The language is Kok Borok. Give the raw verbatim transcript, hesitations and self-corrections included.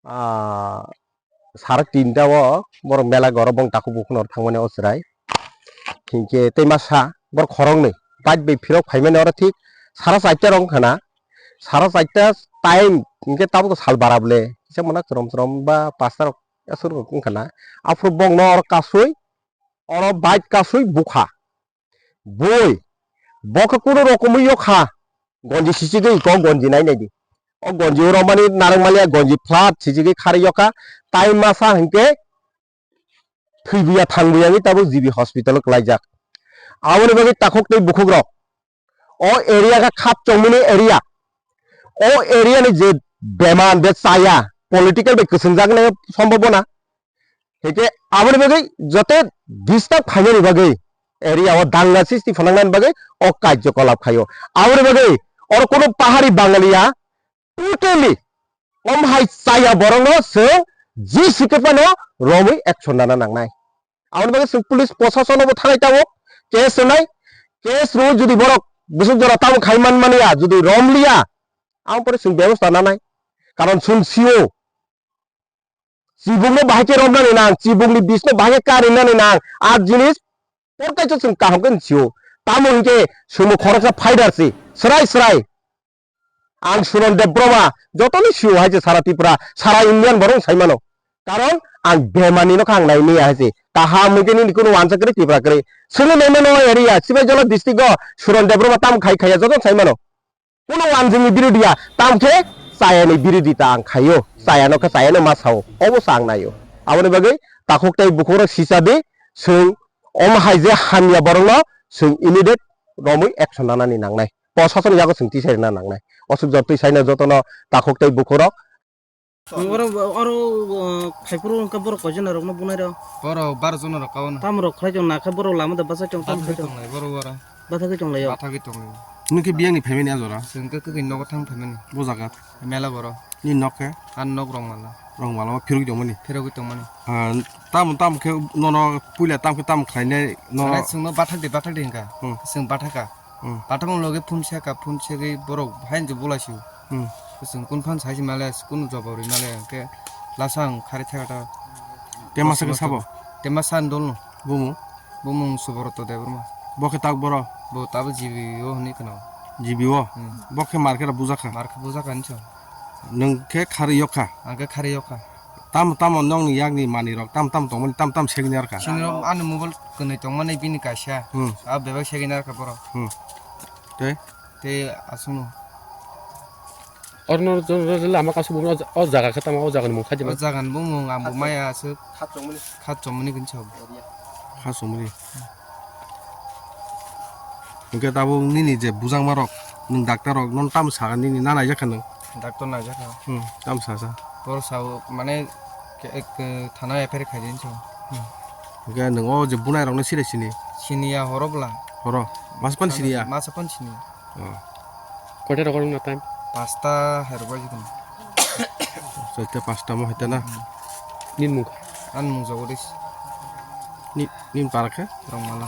ah, sara tinta o borok mela goro bong takhuk bukhuk no thangmani o chwrai. Hinkhe tei masa borok khoroknwi bike bai phirok phaimani oro thik sara chaita rok wngkha na. Sara chaita time hinkhe tabuk sal bara bole kisa mwnak chwrom chwrom ba pasta rok aswk rok wngkha na. Aphuru bongno oro kasui oro bike kasui bukha. Bui, bo khe kunu rokomwi yokha. Gonji sichigwi ko gonji nai nai di. O gonji oro mani narang maliya gonji flat sichigwi khari yokha. Tai masa hinkhe thwibuya thangbuya wngwi tabuk G B hospital o kwlaijak. Aboni bagwi takhuk tei bukhuk rok. O area khe khap chongmani area. O area ni je bemar, je chaya, political bai kwchwngjaknai sombhabona. Hingke aboni bagwi joto disturb khainani bagwi area o danga sisti phanangnani bagwi o karjokolap khaio. Aboni bagwi oro kono pahari Bangaliya totally om hai chaya borokno chwng ji sikhe phano romwi action nana nangnai. Aboni bagwi chwng police prosasono bo thanai tabuk case rwnai. Case rw jodi borok bwswk jora tamo khai man manya jodi romliya aboni pore chwng bebosta nanai. Karon chwng sio. Chibukno bahai khe romnani nang, chibukni bisno bahai khe karinani nang. A jinis portaito chwng kaham khe sio. Tamo hinkhe sumo khoroksa fighter si, srai srai. Ang Suron Debbarma, jotoni sio hai se sara Tripura, sara Indian borok sai mano. Karon ang bemani no kha ang nai maya hai se. Kaham hinkhe nini kuno wansa kwrwi Tripura kwrwi. Sini nai mano area, Sipaijala district o Suron Debbarma tamo khai khaya joto sai mano. Kuno wanjwngni birodhiya, tamo khe chayani birodhita ang khaio, chayano khe chayano ma sao, obo sa ang naio. Aboni bagwi takhuk tei bukhukrok sisa di, chwng omo hai je hamya borokno chwng immediate romwi action nanani nangnai, prosason yago chwng tisai rwna nangnai. Osuk jotwi saino jotono takhuk tei bukhukrok. Oro, oro, uh, phaiphuru wngkha borok koijon rokno bunai rok. Borok baro jon rok kauna. Tam rok khlai tong nakha borok lama da bachai tong tam Bathagwi khai tong. Tonglai borok oro. Bathagwi tong laio. Bathagwi tonglai. Nung khe biyang ni phaimani a jora? Chwng khe kwkhwini nogo thang phaimani. Bo jaga? Mela boro. Ni nok khe? An nok Rongmala. Rongmala o phirogwi tongmani? Phirogwi tongmani. Ah, tam, tam khe nono puila tam khe tam khlainai no? Mane chwngno bathak di, bathak di hwnkha. Hmm. Chwng bathaka. Hmm. Bathakmung logi phone seka, phone segwi borok haino je bulaisio. Hmm. Chwng kun phan saisi male, kun jobab ri male, hwnkhe lasa ang khari thaka ta. Te masa khe sabo? Te masa ang dolno. Bumu? Bumung Subroto Debbarma. Bo khe tak boro? Bo tabo G B o hwnwi kheno. G B o? Hmm. Bo khe mar khe bujakha? Mar khe bujakha hinso. Nwng khe khari yokha? Ang khe khari yokha. Tamo tamo nokni yakni manwi rok tam tam tongmani tam tam segni arka. Sini rok ani mobile kwnwi tongmani bini kaisa. Hmm. A bebak segni arka borok. Hmm. Tei? Tei aswkno. Orno lama kasu bumno o jaga khe tamo o jaga ni mung khaidi. O jaga ni bumung ang bo maya aswk. Khat chomani. Khat chomani kinsa. Khat chomani. Hingke tabuk nini je bujangma rok, nwng doctor rok, nono tamo sakha nini na naijakha nwng? Doctor naijakha. Hmm, tamo sasa. Boro sao mane ke, ke thana F I R khaidi hinso. Hmm. Hingke nwng o je bunai rokno siri sini? Siniya horo bwla. Horo? Masa pan siniya? Masa pan siniya. Oh. Koita rok na time? Pasta hai rok bai jikon. Soita pasta mo hita na? Hmm. Nin mung? An mung Jagodish. Ni, nin para khe? Rongmala.